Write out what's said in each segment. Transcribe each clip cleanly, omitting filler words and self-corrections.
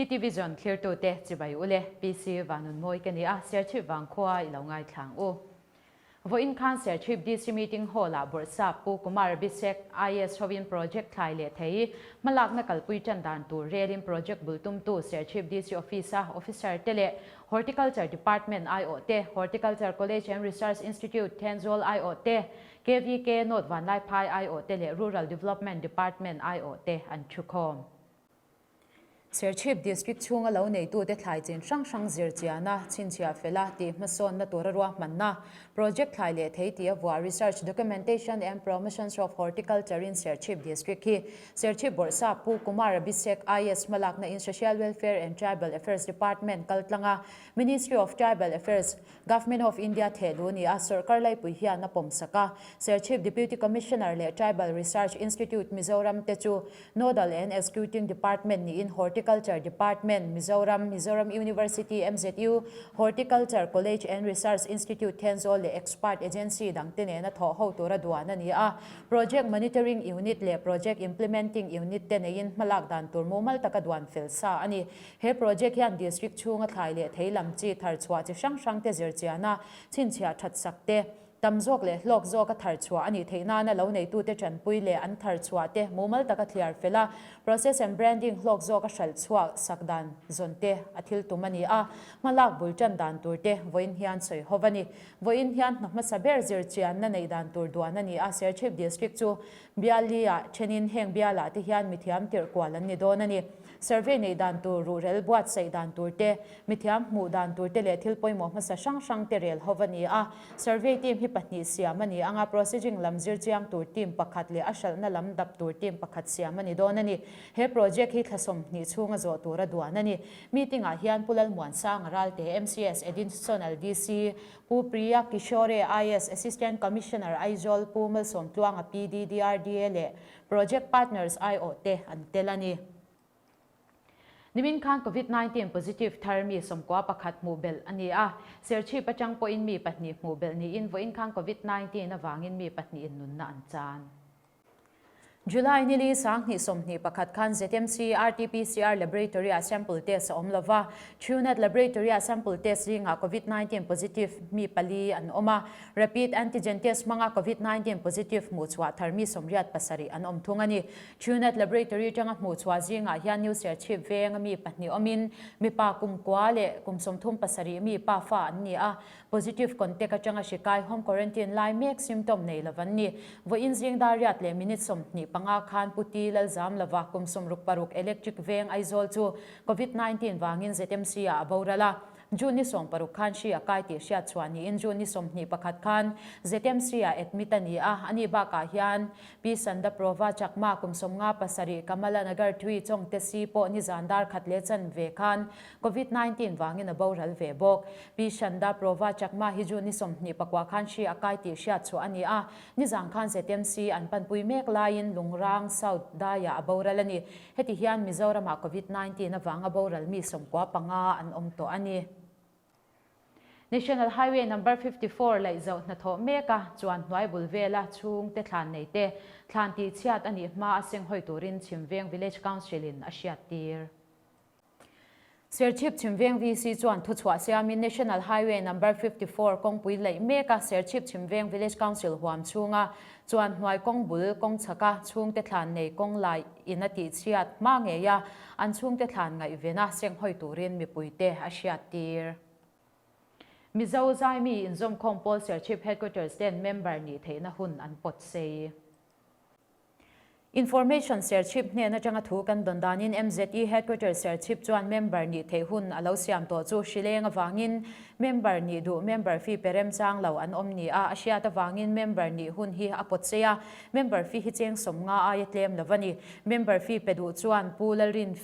TTVision thlirtute chibai ule PC Vanunmawi ka ni a, Serchhip Vangkhua i lo ngaithlang u. Vawiin khan Serchhip DC Meeting Hall-ah Bawrhsap Pu Kumar Abhishek IAS hovin project thlai leh thei hmalakna kalpui tan dan tur relin project bul tumtu Serchhip DC Office-a officer te leh Horticulture Department aiawh te, Horticulture College and Research Institute Thenzawl aiawh te, KVK North Vanlaiphai aiawh te leh Rural Development Department aiawh te an thukhawm. Serchhip District chhunga lo neitute thlai chin hrang hrang zir chiana, chhinchhiah fela tih hmasawnna tura ruahmanna, Project thlai leh thei tih a vuah Research Documentation and Promotions of Horticulture in Serchhip District hi Serchhip Bawrhsap Pu Kumar Abhishek IAS hmalakna in Social Welfare and Tribal Affairs Department kaltlanga Ministry of Tribal Affairs, Government of India thehlu ni a sawrkar laipui hian a pawmsak a. Serchhip Deputy Commissioner leh Tribal Research Institute Mizoram te chu Nodal and Executing Department niin Horticulture Department, Mizoram, Mizoram University, MZU, Horticulture College and Research Institute Thenzawl leh Expert Agency dangte nena thawh ho tura duan a ni a. Project Monitoring Unit leh Project Implementing Unit te neiin hmalak dan tur mumal taka duan fel sa a ni. He project hian district chhunga thlai leh thei lam chi thar chhuah chi hrang hrangte zirchiana chhinchhiah that sak te, Tam zawk leh hlawk zawka thar chhuah a nih theih nana lo neitute tanpui leh an thar chhuah te mumal taka thliar fel a, process and branding hlawk zawka hralh chhuah sak dan zawn te a thil tum a ni a, hmalak bul tan dan tur te vawiin hian sawi ho a ni. Vawiin hian hna hmasa ber zir chianna neih dan tur duan a ni a, Serchhip District chu Biali-ah thenin heng bialah te hian mithiam tirh kual an ni dawn a ni. Survey neih dan tur, ruhrel buatsaih dan tur te, mithiam hmuh dan tur te leh thil pawimawh hmasa hrang hrang te rel ho a ni a. Survey team hi pahnih siam a ni anga processing lam zir chiang tur team pakhat leh a hralhna lam dap tur team pakhat siam a ni dawn a ni. He project hi thla 20 chhunga zawh tura duan a ni. Meeting ah hian Pu Lalmuansanga Ralte, MCS Additional DC, Pu Priya Kishore, IAS Assistant Commissioner Aizawl, Pu Malsawmtluanga PD, DRDA leh Project Partners aiawh te an tel a ni. Nimin khan Covid 19 positive thar mi 11 hmuh belh a ni a, Serchhip atang pawhin mi pahnih hmuh belh niin vawiin khan Covid 19 avangin mi pahnihin nunna an chan. July nili 2021 khan ZMC RT-PCR Laboratory-ah sample test a awm lova, Truenat Laboratory-ah sample test zingah Covid 19 positive mi pali an awm a, Rapid antigen test hmanga Covid 19 positive hmuh chhuah thar mi 87 an awm thung a ni. Truenat Laboratory atanga hmuh chhuah zingah hian New Serchhip venga mi pahnih awmin mipa kum kua leh kum 37 mi pa fa an ni a. Positive contact atanga hri kai home quarantine lai mek symptom nei lo an ni. Vawiin zing dar riat leh minute 25 khan Pu Ti Lalzamlova kum 66 Electric Veng Aizawl chu Covid 19 vangin ZMC ah a boral a. June ni 16 khan hri a kai tih hriat chhuah niin June ni 21 khan ZMC ah admit a ni a, ani bakah hian Pi Sanda Prova Chakma kum 57 Kamala Nagar Tui Chawngte si pawh nizan dar khat leh chanve khan Covid 19 vangin a boral ve bawk. Pi Sanda Prova Chakma hi June ni 29 khan hri a kai tih hriat chhuah a ni a, nizan khan ZMC an panpui mek laiin Lungrang South daiah a boral a ni. Heti hian Mizoramah Covid 19 avanga boral mi 95 an awm tawh a ni. National Highway Number 54 laihzauh hnathawh mek a, chuan hnuai bul vela chhungte thlan nei te thlan tihchhiat a nih hma a senghawi turin Chhimveng Village Council-in a hriattir. Serchhip Chhimveng VC chuan thuchhuah siamin National Highway Number 54 kawngpui laih mek a, Serchhip Chhimveng Village Council huam chhunga chuan hnuai kawng bul kawng chhaka chhungte thlan nei kawng lai in a tihchhiat hma ngei a, an chhungte thlan ngaihvena senghawi turin mipuite a hriattir. Mizo Zaimi inzawmkhawm pawl Serchhip Headquarters ten member nih theihna hun an pawt sei. Information Serchhip hnen atanga thu kan dawn danin MZE Headquarters Serchhip chuan member nih theih hun a lo siam tawh chu hrileng avangin member nih duh member fee pe remchang lo an awm ni a, a hriat avangin member nih hun hi a pawt sei a, member fee hi cheng 50 aia tlem lo a ni. Member fee pe duh chuan Pu Lalrin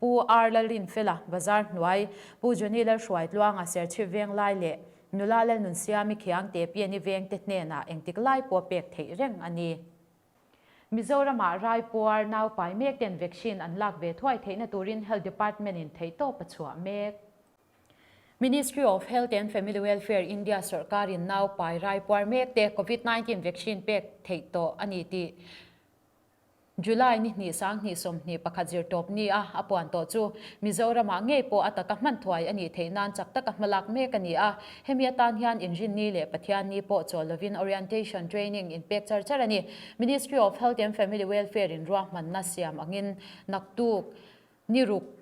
Pu R Lalrinfela Bazar hnuai, Pu Johnny Lalhruaitluanga Serchhip Venglai leh Nula Lalnunsiami Khiangte Piani Vengte hnenah engtik lai pawh pek theih reng a ni. Mizoramah raipuar naupai mek ten vaccine an lak ve thuai theihna turin Health Department in theihtawp a chhuah mek. Ministry of Health and Family Welfare India sawrkarin naupai raipuar mek te Covid 19 vaccine pek theih tawh a ni tih. July ni hnih 2021 zirtawp ni a a puan tawh chu Mizoramah ngei pawh a taka hman thuai a nih theih nan chak taka hmalak mek a ni a. Hemi atan hian Inrinni leh Pathianni pawh chawl lovin orientation training inpek char char a ni. Ministry of Health and Family Welfare in ruahmanna siam angin naktuk ni ruk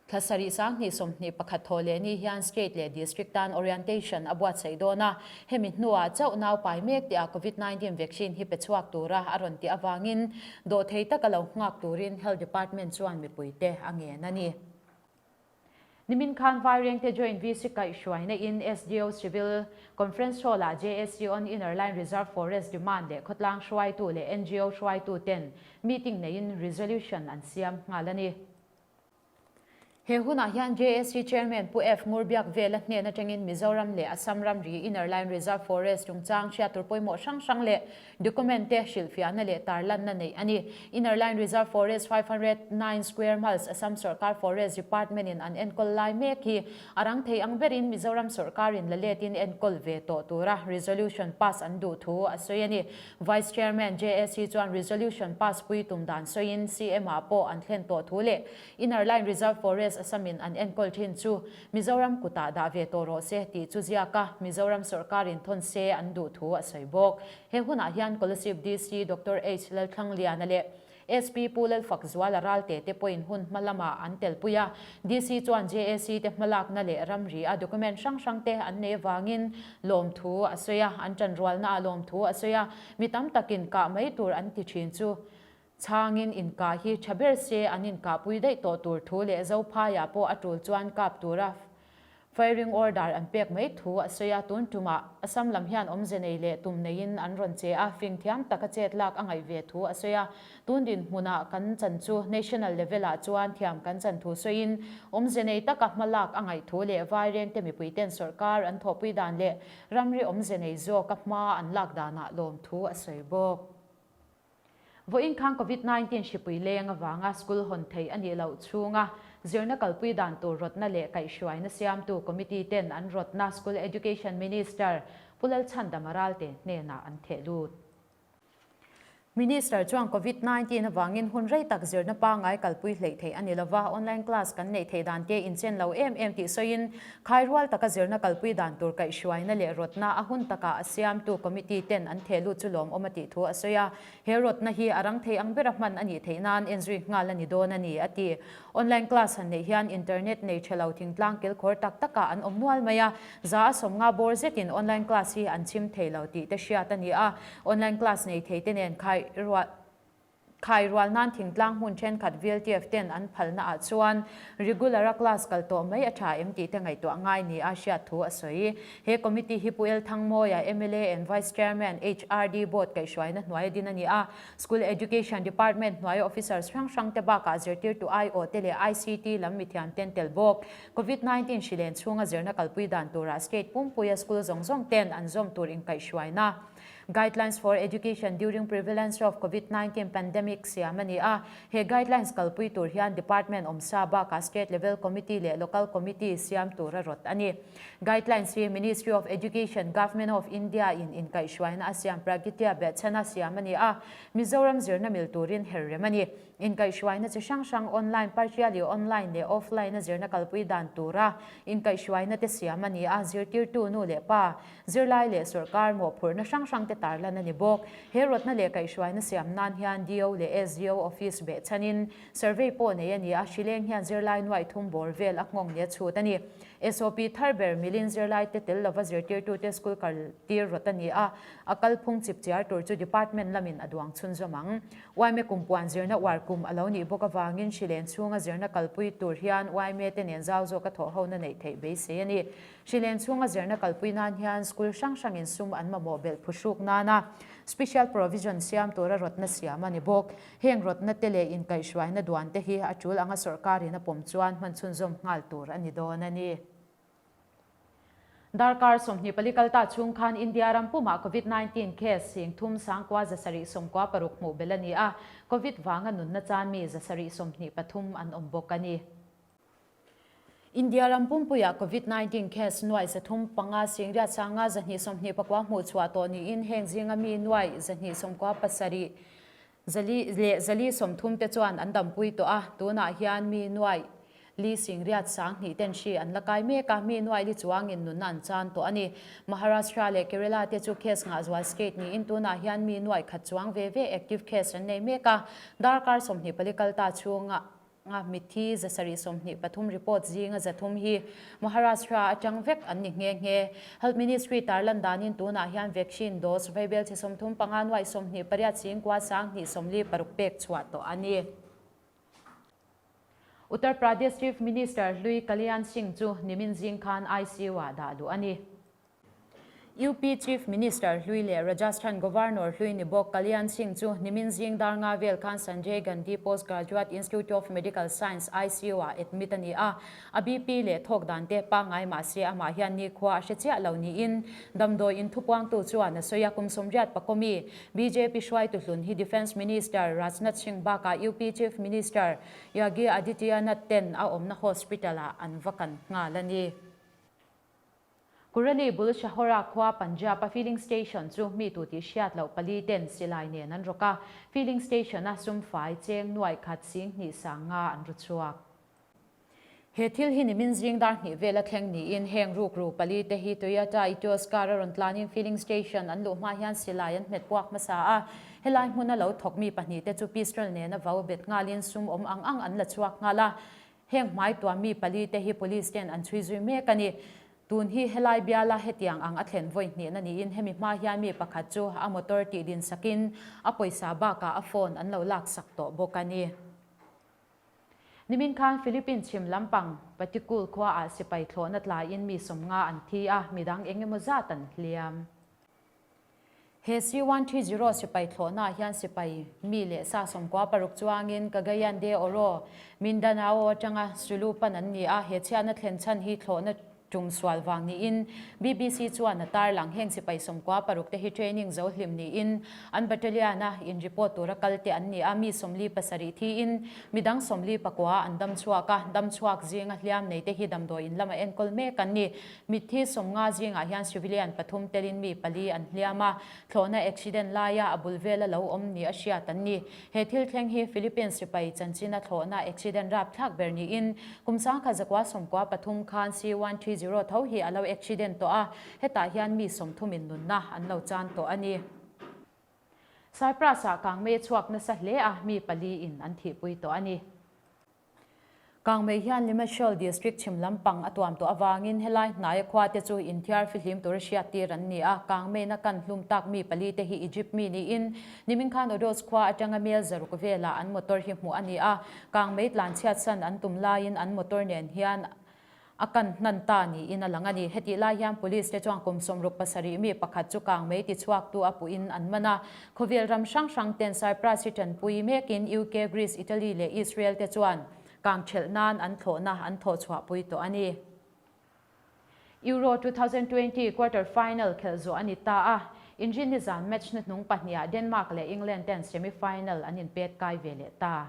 Thla sarih 2021 thaw leh ni hian State leh District tan orientation a buatsaih dawn a, hemi hnuah chauh nau pai mek tih ah Covid 19 vaccine hi pe chhuak tura a rawn tih avangin dawhthei taka lo nghak turin Health Department chuan mipuite a ngen a ni. Nimin khan Vairengte Joint VC kaihhruaina in SDO Civil Conference Hall ah JAC on Inner Line Reserve Forest Demand leh khawtlang hruaitu leh ngo hruaitu ten meeting neiin resolution an siam nghal a ni. He hunah hian JAC Chairman Pu F. Ngurbiakvela hnen atangin Mizoram leh Assam ramri Inner Line Reserve Forest chungchang hriat tur pawimawh hrang hrang leh document te hrilhfiahna leh tarlanna neih a ni. Inner Line Reserve Forest 509 square miles Assam sawrkar Forest Department in an enkawl lai mek hi a rang thei ang berin Mizoram sawrkarin la letin enkawl ve tawh tura resolution pass an duh thu a sawi a ni. Vice Chairman JAC chuan resolution pass pui tum dan sawiin CM ah pawh an thlen tawh thu leh Inner Line Reserve Forest Assam-in an enkawl thin chu Mizoram kutah dah ve tawh rawh se tih chu ziak a, Mizoram sawrkarin thawn se an duh thu a sawi bawk. He hunah hian Kolasib DC Doctor H Lalthlangliana leh SP Pu Lalfakzuala Ralte te pawhin hun hma lamah an telpui a, DC chuan JAC te hmalakna leh ramri a document hrang hrang te an nei avangin lawmthu a sawi a, an tanrualnaah lawmthu a sawi a, mi tam takin kah mai tur an ti thin chu chhangin inkah hi tha ber se an inkahpui daih tawh tur thu leh Zophaiah pawh a tul chuan kap tura Firing order an pek mai thu a sawi a, tun tumah Assam lam hian awmze nei leh tum neiin an rawn che a, fing thiam taka chet lak a ngaih ve thu a sawi a. Tun dinhmunah kan chan chu national level ah chuan thiam kan chan thu sawiin awmze nei taka hma lak a ngaih thu leh Vairengte mipuiten sawrkar an thawhpui dan leh ramri awmze nei zawka hma an lak danah lawm thu a sawi bawk. Vawiin khan Covid 19 hripui leng avanga school hawn theih a nih loh chhunga zirna kalpui dan tur rawtna leh kaihhruaina siamtu committee ten an rawtna School Education Minister Pu Lalchhandama Ralte hnenah an theh lut. Minister chuan Covid 19 avangin hun rei tak zirna pangngai kalpui hleih theih a ni lova, online class kan neih theih dan te inchen lo em em tih sawiin Khai rual taka zirna kalpui dan tur kaihhruaina leh rawtna a hun takah a siamtu committee ten an theh lut chu lawmawm a tih thu a sawi a. He rawtna hi a rang thei ang bera hman a nih theih nan enzui nghal a ni dawn a ni, a ti. Online class han neih hian internet nei tha lo thingtlang kilkhawr tak takah an awm nual mai a, za a 50 bawr zetin online class hi an chim thei lo tih te hriat a ni a. Online class nei thei te nen khai rual. Khai rual nan thingtlang hmun thenkhat VLTF ten an phalna ah chuan regular a class kal tawh mai a tha em tih te ngaihtuah ngai ni a hriat thu a sawi. He committee hi Pu El Thangmawia, mla and Vice Chairman, HRD Board kaihhruaina hnuai a din a ni a. School Education Department hnuaia officers hrang hrang te bakah zirtirtu aiawh te leh ICT lam mithiam ten tel bawk. Covid 19 hri len chhunga zirna kalpui dan turah state pumpuia school zawng zawng ten an zawm tur inkaihhruaina Guidelines for Education During Prevalence of Covid 19 Pandemic siam a ni a. He guidelines kalpui tur hian Department awmsa bakah State Level Committee leh Local Committee siam tur a rawt a ni. Guidelines hi Ministry of Education, Government of India in inkaihhruaina a siam Pragitya Behchana siam a ni a, Mizoram zirna mil turin her rem a ni. Inkaihhruaina chi hrang hrang online, partially online leh offline a zirna kalpui dan tura inkaihhruaina te siam a ni a, zirtirtu nu leh pa, Zirlai leh sawrkar mawhphurhna hrang hrangte tarlan a ni bawk. He rawtna leh kaihhruaina siam nan hian DO leh SDO office behchhanin survey pawh nei a ni a, hrileng hian zirlai nuaih thum bawr vel a nghawng nia chhut a ni. SOP thar ber milin zirlaite tel lova zirtirtute school kal tir rawt a ni a, a kalphung chipchiar tur chu department lamin a duang chhunzawm ang. Yma kumpuan zirna uar kum a lo nih bawk avangin hrilen chhunga zirna kalpui tur hian yma te nen zau zawka thawhhona neih theih beisei a ni. Hrilen chhunga zirna kalpui nan hian school hrang hrangin sum an mamawh belh phuhruk nana special provision siam tura rawtna siam a ni bawk. Heng rawtna te leh inkaihhruaina duan te hi a tul anga sawrkarin a pawm chuan hman chhunzawm nghal tur a ni dawn a ni. Darkar 24 kal ta chhung khan India ram pumah Covid 19 case sing thum sangkua 796 hmuh belh a ni a, Covid vanga nunna chan mi 723 an awm bawk a ni. India ram pumpuiah Covid 19 case nuai 305 singriat sanga 229 hmuh chhuah tawh niin heng zinga mi nuai 297. 4 leh 430 te chuan an dampui tawh a, tunah hian mi nuaih li singriat 2000 ten hri an la kai mek a, mi nuaih li chuangin nunna an chan tawh a ni. Maharashtra leh Kerala te chu case ngahzual state niin tunah hian mi nuaih khat chuang ve ve active case an nei mek a, darkar 24 kalta chhunga Nga mitthi 723 report zinga 300 hi Maharashtra atang vek an ni nghe nghe. Health Ministry tarlan danin tunah hian vaccine dose vaibel chi 35 nuaih 28 singkua 20 46 pek chhuah tawh a ni. Uttar Pradesh Chief Minister hlui Kalyan Singh chu nimin zing khan ICU-ah dah luh a ni. UP Chief Minister hlui leh Rajasthan Governor hlui ni bawk Kalyan Singh chu nimin zing dar nga vel khan Sanjay Gandhi Post Graduate Institute of Medical Science ICU ah admit a ni a. A BP leh thawk dan te pangngai mah se amah hian nikhua a hre chiah lo niin damdawi in thupuangtu chuan a sawi a. Kum 80 pakomi bjp hruaitu hlun hi Defence Minister Rajnath Singh bakah UP Chief Minister Yogi Adityanath ten a awmna hospital ah an va kan nghal a ni. Kurali bul Shahora khua Punjab a filling station chu mi tu tih hriat loh pali ten silai nen an rawk a, filling station a sum fai cheng nuaih khat sing hnih sang nga an ru chhuak. He thil hi nimin zing dar hnih vel a thleng niin heng rukru pali te hi Toyota Etios car a rawn tlanin filling station an luh hma hian silai an hmet puak hmasa a, helai hmuna lo thawk mi pahnih te chu pistol nena vau bet nghalin sum awm ang ang an la chhuak nghal a, Heng hmai tuam mi pali te hi police ten an chhui zui mek a ni. Tun hi helai biala hetiang ang a thlen vawi hnihna niin hemi hma hian mi pakhat chu a motor tih din sakin a pawisa bakah a phone an lo laksak tawh bawk a ni. Nimin khan Philippines chhim lampang Patikul khuaah sipai thlawhna tlaiin mi 50 an thi a, midang eng emaw zat an hliam. He C-130 sipai thlawhnaah hian sipai mi leh sa 96 chuangin Cagayan de Oro, Mindanao atanga Sulu pan an ni a, he chhiatna thlen chhan hi thlawhna tum sual vang niin BBC chuan a tarlang. Heng sipai 96 te hi training zo hlim niin an battalion-a in report tura kal te an ni a, mi 47 thiin midang 49 an dam chhuak a, dam chhuak zinga hliam nei te hi damdawi in lama enkawl mek an ni. Mitthi 50 zingah hian civilian pathum telin mi pali an hliam a, thlawhna accident laia a bul vela lo awm ni a hriat an ni. He thil thleng hi Philippines sipai chanchina thlawhna accident rapthlak ber niin kum 1993 khan C-130 tho hi a lo accident tawh a, hetah hian mi 30 in nunna an lo chan tawh a ni. Cyprus-ah kangmei a chhuak nasa hle a, mi pali in an thihpui tawh a ni. Kangmei hian Limashol District chhim lampang a tuam tawh avangin helai hnaia khua te chu inthiar fihlim tura hriat tir an ni a, kangmeina kan hlum tak mi pali te hi Egypt mi niin nimin khan Odos khua atanga mel 600 velah an motor hi hmuh a ni a, kangmei tlanchhiat san an tum laiin an motor nen hian a kan hnan ta niin a lang a ni. Hetih lai hian Police te chuan kum 67 mi pakhat chu kangmei tichhuaktu a puhin an man a. Khawvel ram hrang hrang ten Cyprus hi tanpui mekin UK, Greece, Italy leh Israel te chuan kang thelh nan an thlawhna an thawh chhuahpui tawh a ni. Euro 2020 quarter final khelh zawh a ni ta a, Inrinni zan match hnuhnung pahnihah Denmark leh England ten semi final an inpet kai ve leh ta.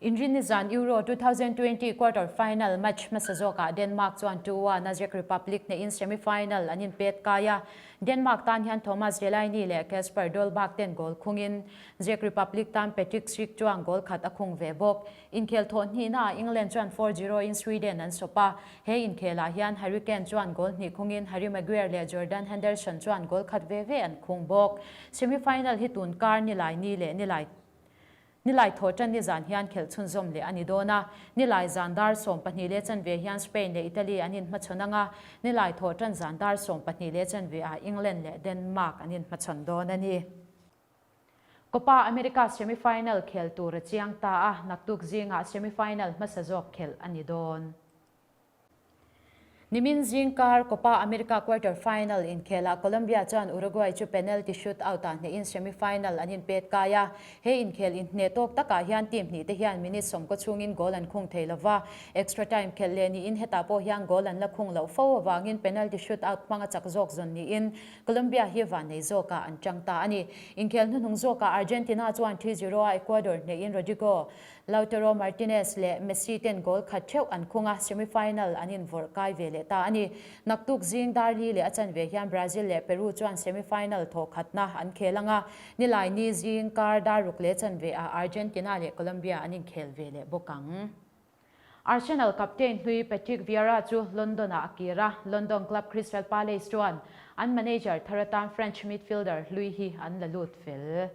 Inrinni zan Euro 2020 quarter final match hmasa zawkah Denmark chuan 2-1 a Czech Republic hnehin semi final an inpet kai a. Denmark tan hian Thomas Delaney leh Kasper Dolberg ten goal khungin Czech Republic tan Patrik Schick chuan goal khat a khung ve bawk. Inkhel thawh hnihnaah England chuan 4-0 in Sweden an sawp a. He inkhelah hian Harry Kane chuan goal hnih khungin Harry Maguire leh Jordan Henderson chuan goal khat ve ve an khung bawk. Semi final hi tun kar nilai ni leh nilai Nilai thaw tan nizan hian khelh chhunzawm leh a ni dawn a. Nilai zan dar 12:15 hian Spain leh Italy an inhmachhawn ang a, nilai thaw tan zan dar 12:15 ah England leh Denmark an inhmachhawn dawn a ni. Copa America semi-final khel tur a chiang ta a, naktuk zingah semi-final hmasa zawk khelh a ni dawn. Nimin zingkar Copa America quarter final inkhelah Colombia chuan Uruguay chu penalty shootout-ah hnehin semi final an inpet kai a. He inkhel inhneh tawk takah hian team hnih te hian minute 90 chhungin goal an khung thei lova. Extra time khelh leh niin hetah pawh hian goal an la khung loh fo avangin penalty shootout hmanga chak zawk zawn niin Colombia hi vannei zawkah an tang ta a ni. Inkhel hnuhnung zawkah Argentina chuan 3-0 a Ecuador hnehin Rodrigo Lautaro Martinez leh Messi ten goal khat theuh an khung a, semi-final an invawrh kai ve leh. leh ta a ni. Naktuk zing dar li leh a chanve hian Brazil leh Peru chuan semi-final thawh khatna an khel ang a, Nilaini zing kar dar ruk leh chanve ah Argentina leh Colombia an inkhel ve leh bawk ang. Arsenal captain hlui Patrick Vieira chu London-ah a kir a, London club Crystal Palace chuan an manager thar atan French midfielder hlui hi an la lut fel.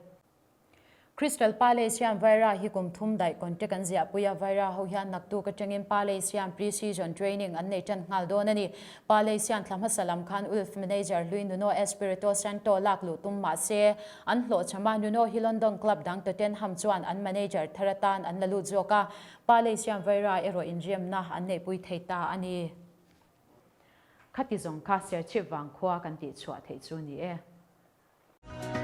Crystal Palace hian Vieira hi kum thum daih contract an ziahpui a, Vieira ho hian naktuk atangin Palace hian pre-season training an nei tan nghal dawn a ni. Palace hian thla hmasa lam khan Ulf manager hlui Nuno Espirito Santo lak luh tum mah se, an hlawhchham a, Nuno hi London club dang Tottenham chuan an manager thar atan an la lut zawk a, Palace hian Vieira erawh inriamna an neihpui thei ta a ni. Khati zawng kha Serchhip vangkhua kan tihchhuah theih chu ni e.